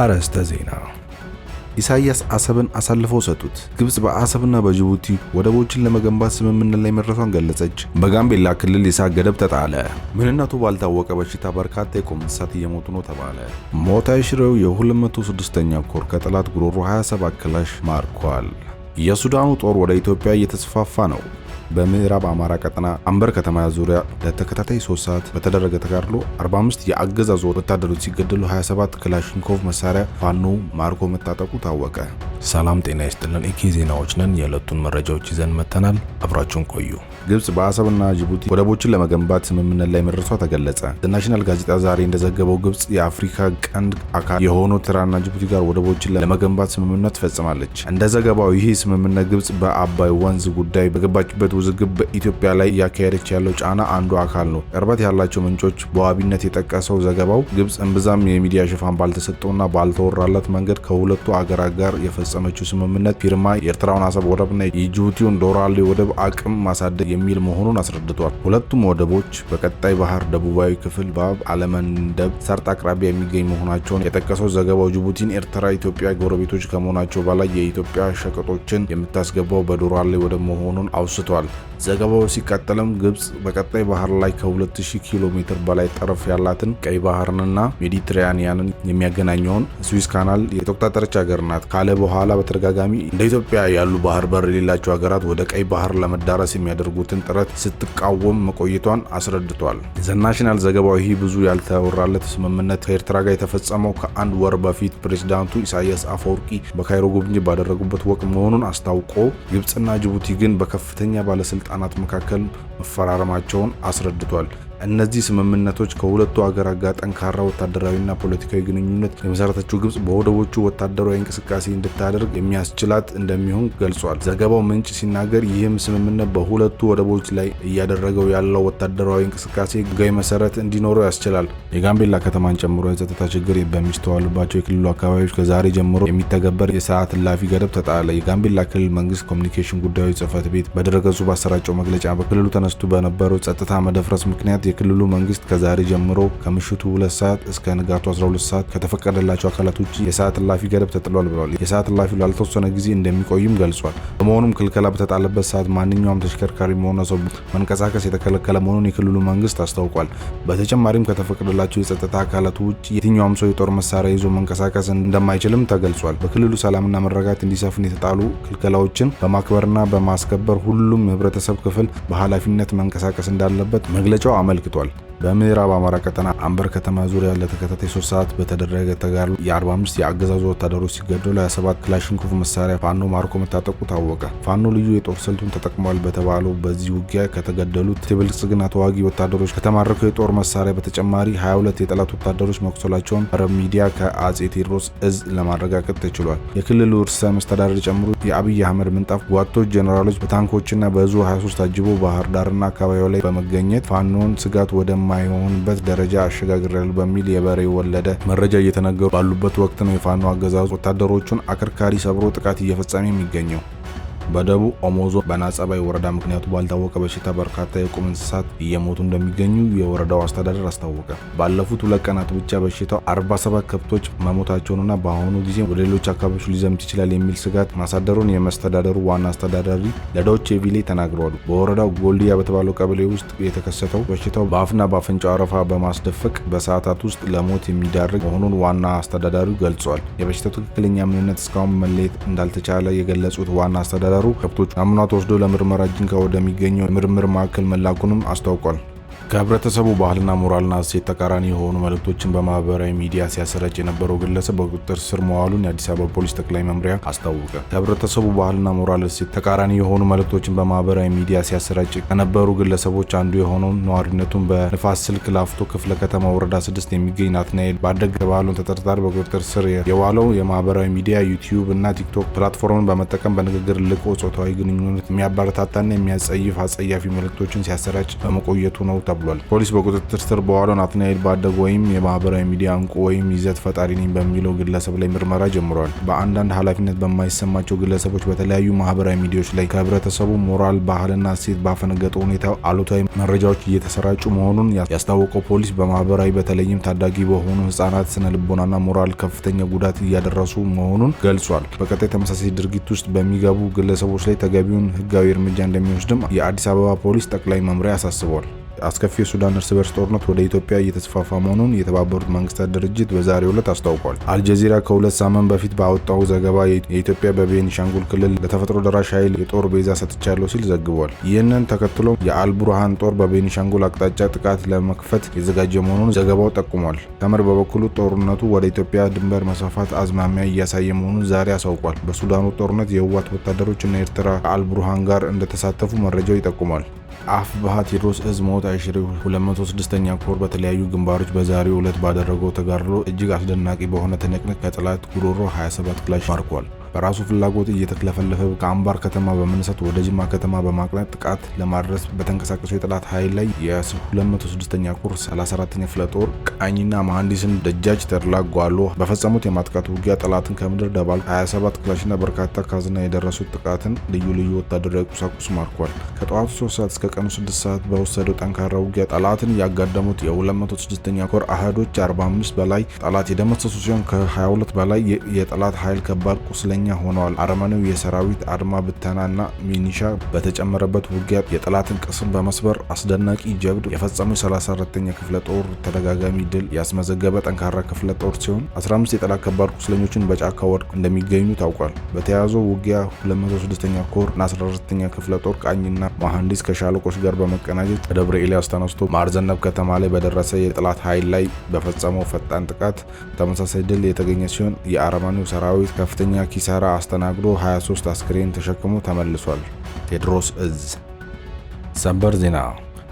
አርዕስተ ዜና። ኢሳያስ አሰብን አሳልፈው ሰጡት። ግብጽ በአሰብና በጅቡቲ ወደቦችን ለመገንባት ስምምነት ላይ መድረሷን ገለጸች። በጋምቤላ ክልል የሰዓት ገደብ ተጣለ። ምንነቱ ባልታወቀ በሽታ በርካታ የቁም እንስሳት እየሞቱ ነው ተባለ። ሞት አይሽሬው የ206ኛ ኮር ከጠላት ጉሮሮ 27 ክላሽ ማርኳል። የሱዳኑ ጦር ወደ ኢትዮጵያ እየተስፋፋ ነው። በምዕራብ አማራ ቀጠና አንበር ከተማ ዙሪያ ለተከታታይ 3 ሰዓት በተደረገ ተጋድሎ 45 የአገዛዙ ወታደሮች ሲገደሉ 27 ክላሽንኮቭ መሳሪያ ፋኖ ማርኮ መታጠቁ ታወቀ። ሰላም ጤና ይስጥልን። ኢኬ ዜናዎች ነን። የዕለቱን መረጃዎች ይዘን መጥተናል። አብራችሁን ቆዩ። ግብጽ በአሰብና ጅቡቲ ወደቦችን ለመገንባት ስምምነት ላይ መድረሷ ተገለጸ። ናሽናል ጋዜጣ ዛሬ እንደዘገበው ግብጽ የአፍሪካ ቀንድ አካል የሆኑ ኤርትራና ጅቡቲ ጋር ወደቦችን ለመገንባት ስምምነት ፈጽማለች። እንደ ዘገባው ይህ ስምምነት ግብጽ በአባይ ወንዝ ጉዳይ በገባችበት ውዝግብ በኢትዮጵያ ላይ እያካሄደች ያለው ጫና አንዱ አካል ነው። ቅርበት ያላቸው ምንጮች በዋቢነት የጠቀሰው ዘገባው ግብጽ እምብዛም የሚዲያ ሽፋን ባልተሰጠውና ባልተወራላት መንገድ ከሁለቱ አገራት ጋር የፈጸመችው ስምምነት ፊርማ የኤርትራውን አሰብ ወደብና የጅቡቲውን ዶራሌ ወደብ አቅም ማሳደግ የሚል መሆኑን አስረድቷል። ሁለቱም ወደቦች በቀይ ባህር ደቡባዊ ክፍል ባብ አልመንደብ ሰርጥ አቅራቢያ የሚገኝ መሆናቸውን የጠቀሰው ዘገባው ጅቡቲን ኤርትራ ኢትዮጵያ ጎረቤቶች ከመሆናቸው በላይ የኢትዮጵያ ሸቀጦችን የምታስገባው በዶራሌ ወደብ መሆኑን አውስቷል። ዘገባው ሲቀጥልም ግብጽ በቀይ ባህር ላይ ከ2000 ኪሎ ሜትር በላይ ጠረፍ ያላትን ቀይ ባህርንና ሜዲትራኒያንን የሚያገናኘውን ስዊዝ ካናል የተቆጣጠረች ሀገር ናት ካለ በኋላ በተደጋጋሚ እንደ ኢትዮጵያ ያሉ ባህር በር የሌላቸው ሀገራት ወደ ቀይ ባህር ለመዳረስ የሚያደርጉትን ጥረት ስትቃወም መቆየቷን አስረድቷል። ዘ ናሽናል ዘገባው ይህ ብዙ ያልተወራለት ስምምነት ከኤርትራ ጋር የተፈጸመው ከአንድ ወር በፊት ፕሬዚዳንቱ ኢሳያስ አፈወርቂ በካይሮ ጉብኝት ባደረጉበት ወቅት መሆኑን አስታውቆ ግብጽና ጅቡቲ ግን በከፍተኛ ባለስልጣናት መካከል መፈራረማቸውን አስረድቷል። እነዚህ ስምምነቶች ከሁለቱ ሀገራት ጋር ጠንካራ ወታደራዊና ፖለቲካዊ ግንኙነት የመሰረተችው ግብጽ በወደቦቹ ወታደራዊ እንቅስቃሴ እንድታደርግ የሚያስችላት እንደሚሆን ገልጿል። ዘገባው ምንጭ ሲናገር ይህም ስምምነት በሁለቱ ወደቦች ላይ እያደረገው ያለው ወታደራዊ እንቅስቃሴ ሕጋዊ መሰረት እንዲኖረው ያስችላል። የጋምቤላ ከተማን ጨምሮ የጸጥታ ችግር በሚስተዋልባቸው የክልሉ አካባቢዎች ከዛሬ ጀምሮ የሚተገበር የሰዓት እላፊ ገደብ ተጣለ። የጋምቤላ ክልል መንግስት ኮሚኒኬሽን ጉዳዮች ጽሕፈት ቤት በድረገጹ ባሰራጨው መግለጫ በክልሉ ተነስቶ በነበረው ጸጥታ መደፍረስ ምክንያት የክልሉ መንግስት ከዛሬ ጀምሮ ከምሽቱ 2 ሰዓት እስከ ንጋቱ 12 ሰዓት ከተፈቀደላቸው አካላት ውጭ የሰዓት እላፊ ገደብ ተጥሏል ብለዋል። የሰዓት እላፊው ላልተወሰነ ጊዜ እንደሚቆይም ገልጿል። በመሆኑም ክልከላ በተጣለበት ሰዓት ማንኛውም ተሽከርካሪ ሆነ ሰው መንቀሳቀስ የተከለከለ መሆኑን የክልሉ መንግስት አስታውቋል። በተጨማሪም ከተፈቀደላቸው የጸጥታ አካላት ውጭ የትኛውም ሰው የጦር መሳሪያ ይዞ መንቀሳቀስ እንደማይችልም ተገልጿል። በክልሉ ሰላምና መረጋጋት እንዲሰፍን የተጣሉ ክልከላዎችን በማክበርና በማስከበር ሁሉም የህብረተሰብ ክፍል በኃላፊነት መንቀሳቀስ እንዳለበት መግለጫው አመልክቷል። በምዕራብ አማራ ቀጠና አንበር ከተማ ዙሪያ ለተከታታይ 3 ሰዓት በተደረገ ተጋድሎ የ45 የአገዛዙ ወታደሮች ሲገደሉ 27 ክላሽንኮቭ መሳሪያ ፋኖ ማርኮ መታጠቁ ታወቀ። ፋኖ ልዩ የጦር ስልቱን ተጠቅሟል በተባለው በዚህ ውጊያ ከተገደሉት የብልጽግና ተዋጊ ወታደሮች ከተማረከው የጦር መሳሪያ በተጨማሪ 22 የጠላት ወታደሮች መቁሰላቸውን መረብ ሚዲያ ከአጼ ቴዎድሮስ እዝ ለማረጋገጥ ተችሏል። የክልሉ ርዕሰ መስተዳድር ጨምሮ የአብይ አህመድ ምንጣፍ ጓቶች ጄኔራሎች በታንኮችና በዙ 23 ታጅቦ ባህር ዳርና አካባቢው ላይ በመገኘት ፋኖን ስጋት ወደ የማይሆንበት ደረጃ አሸጋግራሉ በሚል የበሬ ወለደ መረጃ እየተነገሩ ባሉበት ወቅት ነው የፋኖ አገዛዙ ወታደሮቹን አከርካሪ ሰብሮ ጥቃት እየፈጸመ የሚገኘው። በደቡብ ኦሞ ዞን በናጸባይ ወረዳ ምክንያቱ ባልታወቀ በሽታ በርካታ የቁም እንስሳት እየሞቱ እንደሚገኙ የወረዳው አስተዳደር አስታወቀ። ባለፉት 2 ቀናት ብቻ በሽታው 47 ከብቶች መሞታቸውንና በአሁኑ ጊዜ ወደ ሌሎች አካባቢዎች ሊዘምት ይችላል የሚል ስጋት ማሳደሩን የመስተዳደሩ ዋና አስተዳዳሪ ለዶይቼ ቬለ ተናግረዋል። በወረዳው ጎልዲያ በተባለው ቀበሌ ውስጥ የተከሰተው በሽታው በአፍና በአፍንጫ አረፋ በማስደፈቅ በሰዓታት ውስጥ ለሞት የሚዳርግ መሆኑን ዋና አስተዳዳሪው ገልጿል። የበሽታው ትክክለኛ ምንነት እስካሁን መለየት እንዳልተቻለ የገለጹት ዋና አስተዳዳሪ ከብቶቹ ናሙና ተወስዶ ለምርመራ ጂንካ ወደሚገኘው የምርምር ማዕከል መላኩንም አስታውቋል። ከህብረተሰቡ ባህልና ሞራልና እሴት ተቃራኒ የሆኑ መልእክቶችን በማህበራዊ ሚዲያ ሲያሰራጭ የነበረው ግለሰብ በቁጥጥር ስር መዋሉን የአዲስ አበባ ፖሊስ ጠቅላይ መምሪያ አስታወቀ። ከህብረተሰቡ ባህልና ሞራል እሴት ተቃራኒ የሆኑ መልእክቶችን በማህበራዊ ሚዲያ ሲያሰራጭ ከነበሩ ግለሰቦች አንዱ የሆነው ነዋሪነቱን በንፋስ ስልክ ላፍቶ ክፍለ ከተማ ወረዳ 6 የሚገኝ ናትናኤል ባደግ የተባለውን ተጠርጣሪ በቁጥጥር ስር የዋለው የማህበራዊ ሚዲያ ዩቲዩብ እና ቲክቶክ platform ን በመጠቀም በንግግር ልቆ ጾታዊ ግንኙነት የሚያበረታታና የሚያጸይፍ አጸያፊ መልእክቶችን ሲያሰራጭ በመቆየቱ ነው ተብሏል። ብሏል። ፖሊስ በቁጥጥር ስር በዋለው ናትናኤል ባደጉ ወይም የማህበራዊ ሚዲያ እንቁ ወይም ይዘት ፈጣሪ ነኝ በሚለው ግለሰብ ላይ ምርመራ ጀምሯል። በአንዳንድ ኃላፊነት በማይሰማቸው ግለሰቦች በተለያዩ ማህበራዊ ሚዲያዎች ላይ ከህብረተሰቡ ሞራል፣ ባህልና እሴት ባፈነገጠ ሁኔታ አሉታዊ መረጃዎች እየተሰራጩ መሆኑን ያስታወቀው ፖሊስ በማህበራዊ በተለይም ታዳጊ በሆኑ ህጻናት ስነ ልቦናና ሞራል ከፍተኛ ጉዳት እያደረሱ መሆኑን ገልጿል። በቀጣይ ተመሳሳይ ድርጊት ውስጥ በሚገቡ ግለሰቦች ላይ ተገቢውን ህጋዊ እርምጃ እንደሚወስድም የአዲስ አበባ ፖሊስ ጠቅላይ መምሪያ አሳስቧል። አስከፊ የሱዳን እርስ በርስ ጦርነት ወደ ኢትዮጵያ እየተስፋፋ መሆኑን የተባበሩት መንግስታት ድርጅት በዛሬው ዕለት አስታውቋል። አልጀዚራ ከ2 ሳምንት በፊት ባወጣው ዘገባ የኢትዮጵያ በቤኒሻንጉል ክልል ለተፈጥሮ ደራሽ ኃይል የጦር ቤዛ ሰጥቻለሁ ሲል ዘግቧል። ይህንን ተከትሎ የአልቡርሃን ጦር በቤኒሻንጉል አቅጣጫ ጥቃት ለመክፈት የተዘጋጀ መሆኑን ዘገባው ጠቁሟል። ተመድ በበኩሉ ጦርነቱ ወደ ኢትዮጵያ ድንበር መስፋፋት አዝማሚያ እያሳየ መሆኑን ዛሬ አሳውቋል። በሱዳኑ ጦርነት የህወሓት ወታደሮች እና ኤርትራ ከአልቡርሃን ጋር እንደተሳተፉ መረጃው ይጠቁማል። አፋብኃ ቴዎድሮስ እዝ ሞት አይሽሬው 206ኛ ኮር በተለያዩ ግንባሮች በዛሬው ዕለት ባደረገው ተጋድሎ እጅግ አስደናቂ በሆነ ትንቅንቅ ከጠላት ጉሮሮ 27 ክላሽ ማርኳል። በራሱ ፍላጎት እየተክለፈለፈ ከአምባር ከተማ በመነሳት ወደ ጅማ ከተማ በማቅናት ጥቃት ለማድረስ በተንቀሳቀሰው የጠላት ኃይል ላይ የ206ኛ ኮር 34ኛ ክፍለ ጦር ቃኝና መሐንዲስን ደጃች ተድላ ጓሎ በፈጸሙት የማጥቃት ውጊያ ጠላትን ከምድር ደባል 27 ክላሽና በርካታ ካዝና የደረሱት ጥቃትን ልዩ ልዩ ወታደራዊ ቁሳቁስ ማርኳል። ከጠዋቱ 3 ሰዓት እስከ ቀኑ 6 ሰዓት በወሰደው ጠንካራ ውጊያ ጠላትን ያጋደሙት የ206ኛ ኮር አህዶች 45 በላይ ጠላት የደመሰሱ ሲሆን ከ22 በላይ የጠላት ኃይል ከባድ ቁስለኛ ሆነዋል። አረመኔው የሰራዊት አድማ ብተናና ሚኒሻ በተጨመረበት ውጊያ የጠላትን ቅስም በመስበር አስደናቂ ጀብድ የፈጸመው 34ኛ ክፍለ ጦር ተደጋጋሚ ድል ያስመዘገበ ጠንካራ ክፍለ ጦር ሲሆን 15 የጠላት ከባድ ቁስለኞችን በጫካ ወድቀው እንደሚገኙ ታውቋል። በተያዘው ውጊያ 206ኛ ኮር እና 14ኛ ክፍለ ጦር ቃኝና መሐንዲስ ከሻለቆች ጋር በመቀናጀት ከደብረ ኤልያስ ተነስቶ ማርዘነብ ከተማ ላይ በደረሰ የጠላት ኃይል ላይ በፈጸመው ፈጣን ጥቃት ተመሳሳይ ድል የተገኘ ሲሆን የአረመኔው ሰራዊት ከፍተኛ ኪሳራ አስተናግዶ 23 አስክሬን ተሸክሞ ተመልሷል። ቴዎድሮስ እዝ። ሰበር ዜና።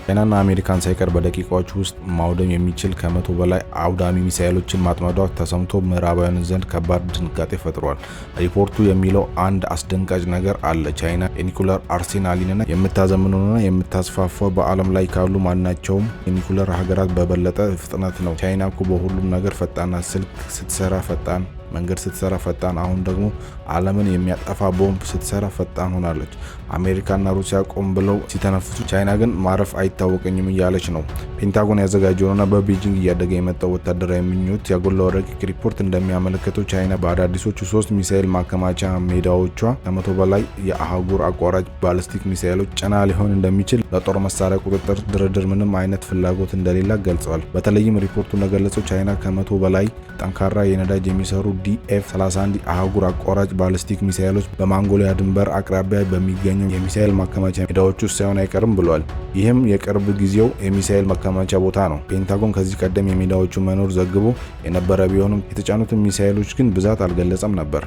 ቻይናና አሜሪካን ሳይቀር በደቂቃዎች ውስጥ ማውደም የሚችል ከ100 በላይ አውዳሚ ሚሳኤሎችን ማጥመዷ ተሰምቶ ምዕራባውያን ዘንድ ከባድ ድንጋጤ ፈጥሯል። ሪፖርቱ የሚለው አንድ አስደንጋጭ ነገር አለ። ቻይና የኒኩለር አርሴናሏን የምታዘምነውና የምታስፋፋው በዓለም ላይ ካሉ ማናቸውም የኒኩለር ሀገራት በበለጠ ፍጥነት ነው። ቻይና እኮ በሁሉም ነገር ፈጣን ናት። ስልክ ስትሰራ ፈጣን፣ መንገድ ስትሰራ ፈጣን፣ አሁን ደግሞ ዓለምን የሚያጠፋ ቦምብ ስትሰራ ፈጣን ሆናለች። አሜሪካና ሩሲያ ቆም ብለው ሲተነፍሱ፣ ቻይና ግን ማረፍ አይታወቀኝም እያለች ነው። ፔንታጎን ያዘጋጀውንና በቤጂንግ እያደገ የመጣው ወታደራዊ ምኞት ያጎላው ረቂቅ ሪፖርት እንደሚያመለክተው ቻይና በአዳዲሶቹ ሶስት ሚሳኤል ማከማቻ ሜዳዎቿ ከ100 በላይ የአህጉር አቋራጭ ባሊስቲክ ሚሳኤሎች ጭና ሊሆን እንደሚችል ለጦር መሳሪያ ቁጥጥር ድርድር ምንም አይነት ፍላጎት እንደሌላ ገልጸዋል። በተለይም ሪፖርቱ እንደገለጸው ቻይና ከ100 በላይ ጠንካራ የነዳጅ የሚሰሩ DF 31 አህጉር አቋራጭ ባሊስቲክ ሚሳኤሎች በሞንጎሊያ ድንበር አቅራቢያ በሚገኘው የሚሳኤል ማከማቻ ሜዳዎች ውስጥ ሳይሆን አይቀርም ብሏል። ይህም የቅርብ ጊዜው የሚሳኤል ማከማቻ ቦታ ነው። ፔንታጎን ከዚህ ቀደም የሜዳዎቹ መኖር ዘግቦ የነበረ ቢሆንም የተጫኑትን ሚሳኤሎች ግን ብዛት አልገለጸም ነበር።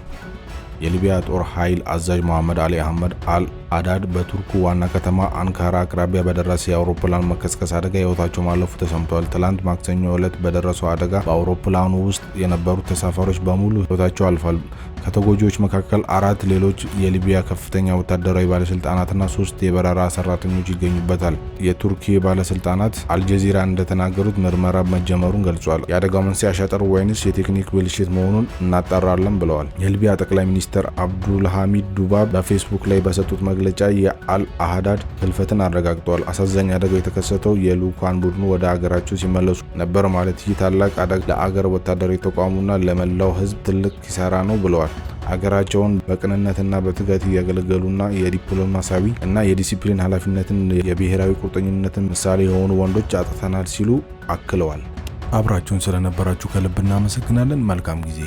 የሊቢያ ጦር ኃይል አዛዥ መሐመድ አሊ አህመድ አል አዳድ በቱርኩ ዋና ከተማ አንካራ አቅራቢያ በደረሰ የአውሮፕላን መከስከስ አደጋ ሕይወታቸው ማለፉ ተሰምቷል። ትላንት ማክሰኞ ዕለት በደረሰው አደጋ በአውሮፕላኑ ውስጥ የነበሩት ተሳፋሪዎች በሙሉ ሕይወታቸው አልፏል። ከተጎጂዎች መካከል አራት ሌሎች የሊቢያ ከፍተኛ ወታደራዊ ባለስልጣናትና ሶስት የበረራ ሰራተኞች ይገኙበታል። የቱርኪ ባለስልጣናት አልጀዚራ እንደተናገሩት ምርመራ መጀመሩን ገልጿል። የአደጋው መንስኤ አሻጥር ወይንስ የቴክኒክ ብልሽት መሆኑን እናጣራለን ብለዋል። የሊቢያ ጠቅላይ ሚኒስትር አብዱልሐሚድ ዱባ በፌስቡክ ላይ በሰጡት መግለጫ የአል አህዳድ ህልፈትን አረጋግጠዋል። አሳዛኝ አደጋው የተከሰተው የልዑካን ቡድኑ ወደ አገራቸው ሲመለሱ ነበር ማለት ይህ ታላቅ አደጋ ለአገር ወታደራዊ ተቋሙና ለመላው ህዝብ ትልቅ ኪሳራ ነው ብለዋል። አገራቸውን በቅንነትና በትጋት እያገለገሉና የዲፕሎማሲያዊ እና የዲሲፕሊን ኃላፊነትን የብሔራዊ ቁርጠኝነትን ምሳሌ የሆኑ ወንዶች አጥተናል ሲሉ አክለዋል። አብራችሁን ስለነበራችሁ ከልብ እናመሰግናለን። መልካም ጊዜ።